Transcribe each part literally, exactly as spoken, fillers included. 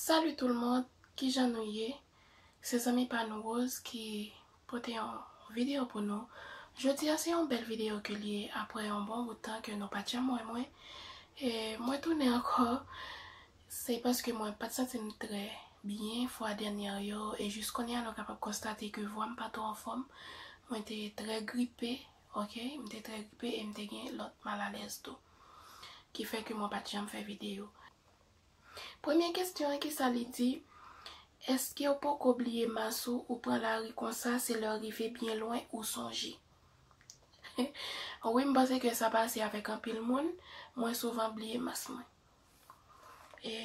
Salut tout le monde, kijan nou ye? Se zanmi pa nou Rose ki pote yon videyo pou nou. Jodi a se yon bèl videyo ke li ye apre yon bon bout tan ke nou pa t janm wè mwen. E mwen tounen ankò. Se paske mwen pa t santi m trè byen fwa dènyè yo e jis kounye a nou kapab konstate ke vwa m pa twò anfòm. Mwen te trè gripe, ok? M te trè gripe e m te gen lòt malalèz tou. Ki fè ke mwen pa t janm fè videyo. Premye kesyon an, kisa li di? Èske w poko bliye mas ou, ou pran lari konsa, se lè w rive byen lwen ou sonje? Wi, m panse ke sa pase avèk anpil moun. Mwen souvan bliye mas mwen. E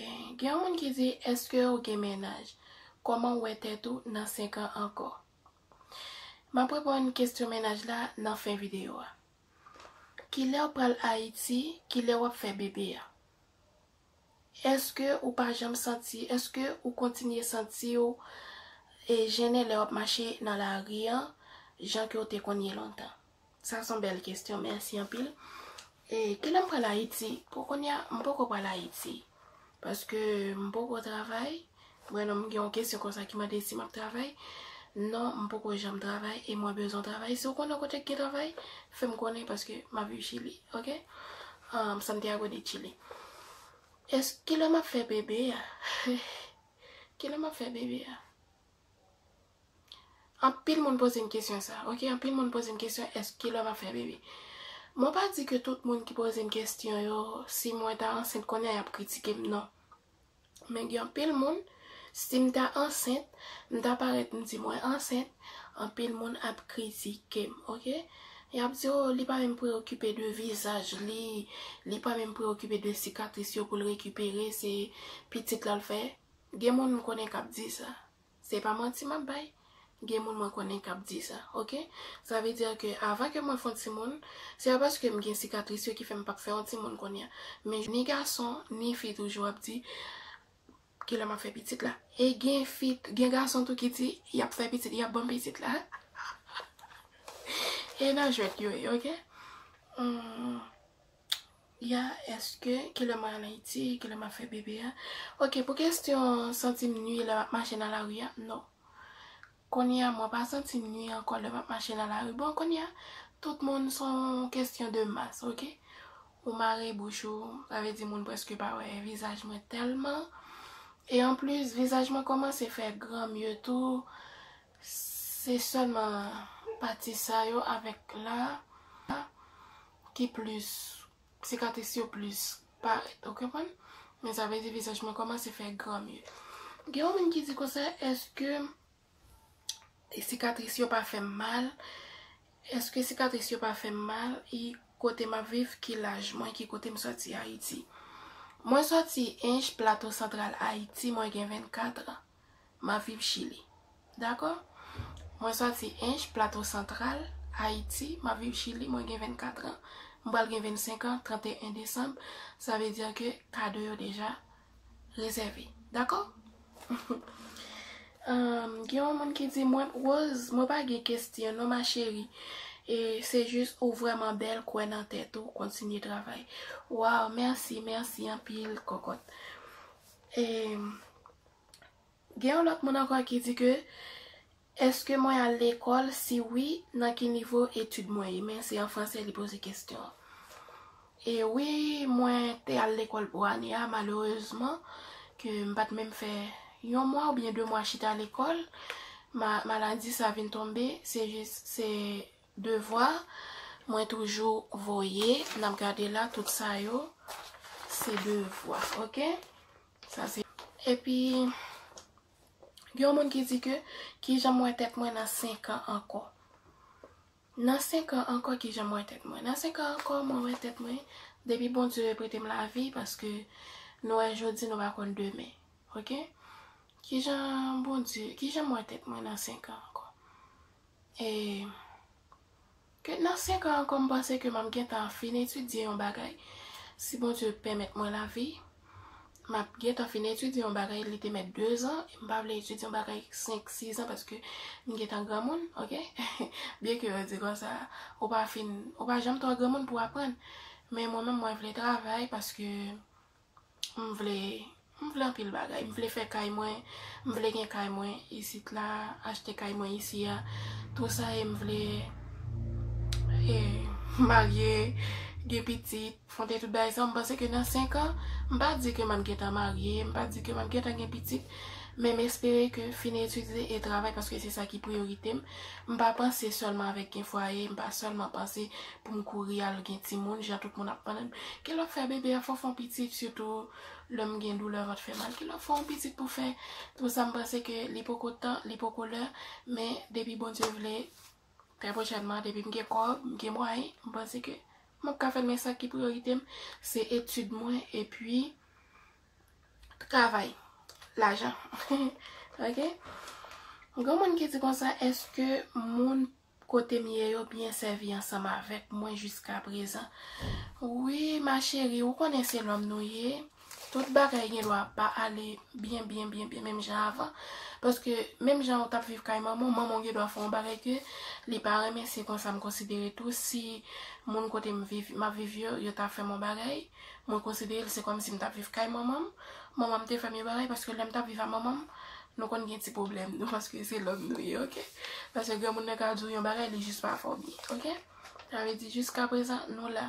gen yon moun ki di, èske w gen mennaj? Kòman w wè tèt ou nan senk an ankò? M ap reponn kesyon mennaj la nan fen videyo a. Kilè w pral Ayiti? Kilè w ap fè bebe a? Èske ou pa janm santi, èske ou kontinye santi w e jennen lè w ap mache nan lari an, jan ke w te konn ye lontan? Sa se yon bèl kesyon, mèsi anpil. E kilè m pral Ayiti? Pou kounye a, m poko pral Ayiti. Paske m poko travay. Mwen non, m gen yon kesyon konsa ki mande si m ap travay. Non, m poko janm travay e mwen bezwen travay. Si w konnen yon kote ki gen travay, fè m konnen paske m ap viv Chili, ok? Um, Santiago de Chile. Èske kilè m ap fè bebe a? Kilè m ap fè bebe a? Anpil moun poze m kesyon sa, ok? Anpil moun poze m kesyon, èske kilè m ap fè bebe? Mwen pa di ke tout moun ki poze m kesyon yo, si mwen ta ansent kounye a, y ap kritike m, non. Men gen anpil moun, si m ta ansent, m ta parèt, m di mwen ansent, anpil moun ap kritike m, ok? Y ap di, "Oh, li pa menm preokipe de vizaj li, li pa menm preokipe de sikatris yo pou l rekipere, se pitit la l fè." Gen moun m konnen k ap di sa. Se pa manti m ap bay. Gen moun mwen konnen k ap di sa, ok? Sa vle di ke avan ke mwen fè yon timoun, se pa paske m gen sikatris yo ki fè m p ap fè yon timoun kounye a. Men ni gason, ni fi toujou ap di, "Kilè m ap fè pitit la?" E gen fi, gen gason tou ki di, "Y ap fè pitit, y ap ban m pitit la." E nan jwèt yo ye, ok? Hmm. Ya, èske, kilè mwen al Ayiti, kilè m ap fè bebe a? Ok, pou kesyon santi m nwi lè m ap mache nan lari a, non. Kounye a, mwen pa santi m nwi ankò lè m ap mache nan lari. Bon, kounye a, tout moun se yon kesyon de mas, ok? Ou mare bouch ou, sa vle di moun prèske pa wè vizaj mwen tèlman. E anplis, vizaj mwen kòmanse fè granmye tou. Se sèlman pati sa yo avèk la ki plis, sikatris yo plis parèt, ou konprann? Men sa vle di vizaj mwen kòmanse fè granmye. Gen yon moun ki di konsa, èske sikatris yo pa fè m mal? Èske sikatris yo pa fè m mal? E kote m ap viv, ki laj mwen, ki kote m sòti Ayiti? Mwen sòti Ench, Plato Santral, Ayiti, mwen gen vennkat an. M ap viv Chili. Dakò? Mwen sòti Ench, Plato Santral, Ayiti, m ap viv Chili, mwen gen vennkat an. M pral gen vennsenk an, trannteyen desanm. Sa vle di ke kado yo deja rezève. Dakò? Ahn, gen yon moun ki di, "Mwen, Rose, mwen pa gen kesyon non, ma chérie. E se jis ou vrèman bèl, kwè nan tèt ou, kontinye travay." Waw, mèsi, mèsi anpil, kòkòt. E gen yon lòt moun ankò ki di ke, "Èske mwen al lekòl? Si wi, nan ki nivo etid mwen ye?" Men se an fransè li poze kesyon an. E wi, mwen te al lekòl pou ane a, malerezman, ke m pa t menm fè yon mwa oubyen de mwa chita lekòl. Ma-, maladi sa vin tonbe, se jis, se devwa mwen toujou voye, n ap gade la, tout sa yo, se devwa, ok? Sa se. Epi, gen yon moun ki di ke, "Kijan m wè tèt mwen nan senk an ankò?" Nan senk an ankò, kijan m wè tèt mwen? Nan senk an ankò, mwen wè tèt mwen, depi Bondye prete m lavi, paske nou wè jodi, nou pa konn demen. Ok? Kijan Bondye, kijan m wè tèt mwen nan senk an ankò? E ke nan senk an ankò, m panse ke m ap gentan fin etidye yon bagay. Si Bondye pèmèt mwen lavi, m ap gentan fin etidye yon bagay, li te mèt de zan, m pa vle etidye yon bagay senk, sis zan paske m gentan granmoun, ok? Byenke yo di konsa, ou pa fin, ou pa janm twò granmoun pou w aprann. Men mwen menm, mwen vle travay paske m vle M vle anpil bagay. M vle fè kay mwen. M vle gen kay mwen isit la, achte kay mwen isi a. Tou sa e m vle e, marye, gen pitit, fè tout bagay sa. M panse ke nan senk an, m pa di ke m ap gentan marye, m pa di ke m ap gentan gen pitit, men m espere ke fin etidye e travay, paske se sa ki priyorite m. M pa panse sèlman avèk gen fwaye, m pa sèlman panse pou m kouri al gen timoun, jan tout moun ap pandan m. Kilè w ap fè bebe a, fò w fè yon pitit, sitou lè m gen doulè, vant fè mal. Kilè w ap fè yon pitit pou fè tou sa, m panse ke li poko tan, li poko lè, men depi Bondye vle, trè pwochènman, depi m gen kòb, m gen mwayen, m panse ke m ap ka fè l, men sa ki priyorite m, se etid mwen, epi travay, lajan. Ok? Gen moun ki di konsa, èske moun kote m ye yo byen sèvi ansanm avèk mwen jiska prezan? Wi, ma chérie, ou konnen se lòm nou ye. Tout bagay gen dwa pa ale byen, byen, byen, byen, menm jan avan. Paske menm jan ou t ap viv kay manman w, manman w gen dwa fè yon bagay ke li pa renmen, se konsa m konsidere tou. Si moun kote m viv, m ap viv yo, yo ta fè m yon bagay, mwen konsidere l se kòmsi m t ap viv kay manman m. Manman m te fè m yon bagay, paske lè m t ap viv ak manman m, nou konn gen ti pwoblèm nou, paske se lòm nou ye, ok? Paske granmoun nan ka di w yon bagay, li jis pa fè w byen, ok? Sa vle di, jiska prezan, nou la.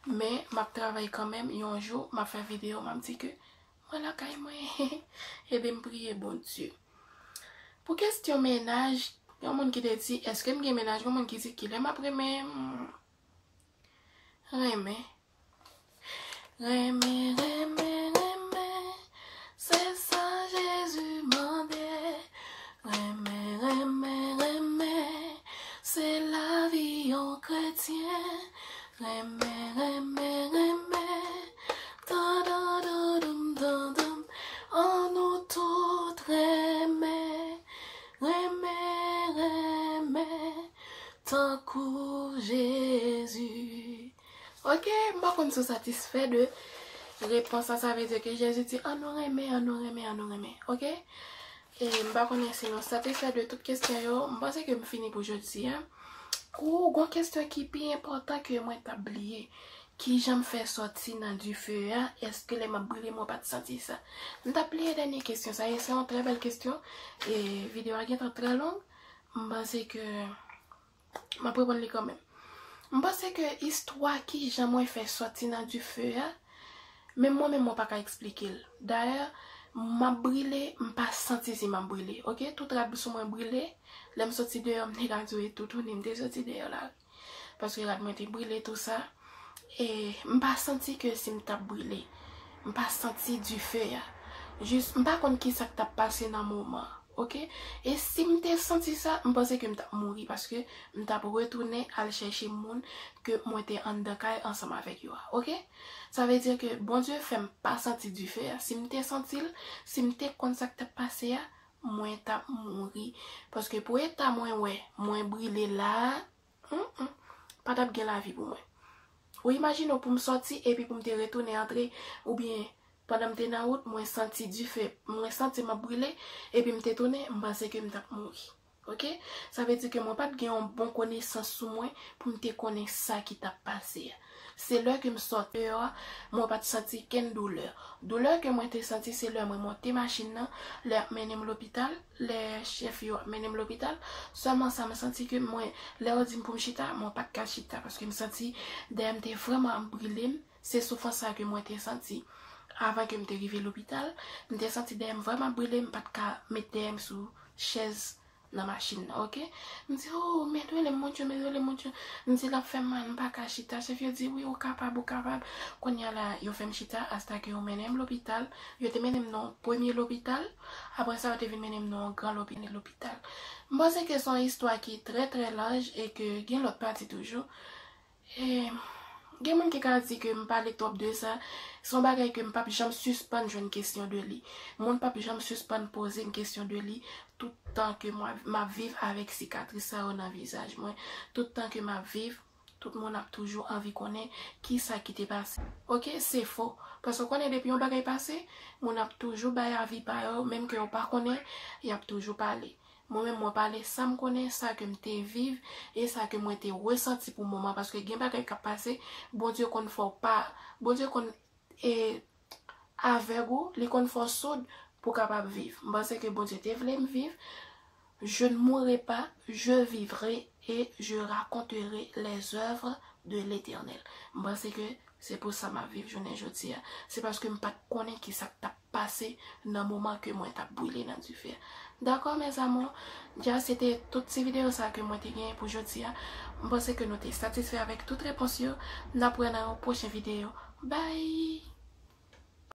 Men, m ap travay kanmenm, yon jou, m ap fè videyo, m ap di ke mwen lakay mwen. Ede m priye Bondye. Pou kesyon mennaj, yon moun ki te di, èske m gen mennaj? Yon moun ki di, kilè m ap renmen, renmen. Renmen, renmen, renmen, se sa Jezi mande. Renmen, renmen, renmen, se lavi yon kretyen. Renmen, renmen, renmen, tan, tan, tan, tan, tan, tan, an nou tout renmen. Renmen, renmen, tankou Jezi. Ok, m pa konn si w satisfè de repons la, sa vle di ke Jezi di, ann nou renmen, ann nou renmen, ann nou renmen. Ok? E m pa konnen si nou satisfè de tout kesyon yo. M panse ke m fini pou jodi a. Ou gon kesyon ki pi enpòtan ke mwen t ap bliye. Kijan m fè sòti nan dife a? Èske lè m ap brile, mwen pa t santi sa? M t ap bliye dènye kesyon sa, e se yon trè bèl kesyon. E videyo a gentan trè long. M panse ke m ap reponn li kanmenm. M panse ke istwa kijan mwen fè sòti nan dife a, menm mwen menm mwen pa ka eksplike l. Dayè, m ap brile, m pa santi si m ap brile. Ok, tout rad sou mwen brile. Lè m soti deyò, m te ka di w e toutouni m te soti deyò la. Paske rad mwen te brile, tou sa. E m pa santi ke si m t ap brile. M pa santi dife a. Jis, m pa konn kisa k t ap pase nan moman an. Ok? E si m te santi sa, m panse ke m t ap mouri, paske m t ap retounen al chèche moun ke mwen te anndan kay ansanm avèk yo a. Ok? Sa vle di ke Bondye fè m pa santi dife a. Si m te santi l, si m te konn sa k t ap pase a, mwen t ap mouri. Paske pou eta mwen wè, mwen brile la a, mm, mm, pa t ap gen lavi pou mwen. Ou imajine w pou m sòti epi pou m te retounen antre, oubyen pandan m te nan wout, mwen santi dife, mwen santi m ap brile, epi m te tounen, m panse ke m t ap mouri. Ok? Sa vle di ke mwen pa t gen yon bon konesans sou mwen pou m te konnen sa ki t ap pase a. Se lè ke m sòti deyò a, mwen pa t santi kenn doulè. Doulè ke mwen te santi, se lè mwen monte machin nan, lè y ap mennen m lopital, lè chèf yo ap mennen m lopital. Sèlman sa m santi ke mwen, lè yo di m pou m chita, mwen pa t ka chita, paske m santi dèyè m te vrèman ap brile m. Se soufrans sa ke mwen te santi avan ke m te rive lopital. M te santi dèyè m vrèman ap brile, m pa t ka met dèyè m sou chèz nan machin nan, ok? M di, "Oh, men rele m, Bondye, men rele m, Bondye." M di, "L ap fè m mal, m pa ka chita." Chèf yo di, "Wi, ou kapab, ou kapab." Kounye a la, yo fè m chita, asta ke yo mennen m lopital. Yo te mennen m nan yon premye lopital. Apre sa, yo te vin mennen m nan yon gran lopi-, lopital. M panse ke se yon istwa ki trè, trè laj e ke gen lòt pati toujou. E gen moun ki ka di ke m pale twòp de sa. Se yon bagay ke m p ap janm sispann jwenn kesyon de li. Moun p ap janm sispann poze m kesyon de li, tout tan ke mwen, m ap viv avèk sikatris sa yo nan vizaj mwen. Tout tan ke m ap viv, tout moun ap toujou anvi konnen kisa ki te pase. Ok, se fo. Paske w konnen depi yon bagay pase, moun ap toujou bay avi pa yo, menm ke yo pa konnen, y ap toujou pale. Mwen menm, mwen pale sa m konnen, sa ke m te viv, e sa ke mwen te resanti pou moman, paske gen bagay k ap pase, Bondye konn fè w pa, Bondye konn, e, avèg ou, li konn fè w soud pou w kapab viv. M panse ke Bondye te vle m viv. Je ne mourrai pas, je vivrai et je raconterai les œuvres de l'Éternel. M panse ke se pou sa m ap viv jounen jodi a. Se paske m pa t konnen ki sa k t ap pase nan moman ke mwen t ap brile nan dife a. Dakò, mes amours, dja se te tout ti videyo sa ke mwen te genyen pou jodi a. M panse ke nou te satisfè avèk tout repons yo. N ap wè nan yon pwochen videyo. Bye!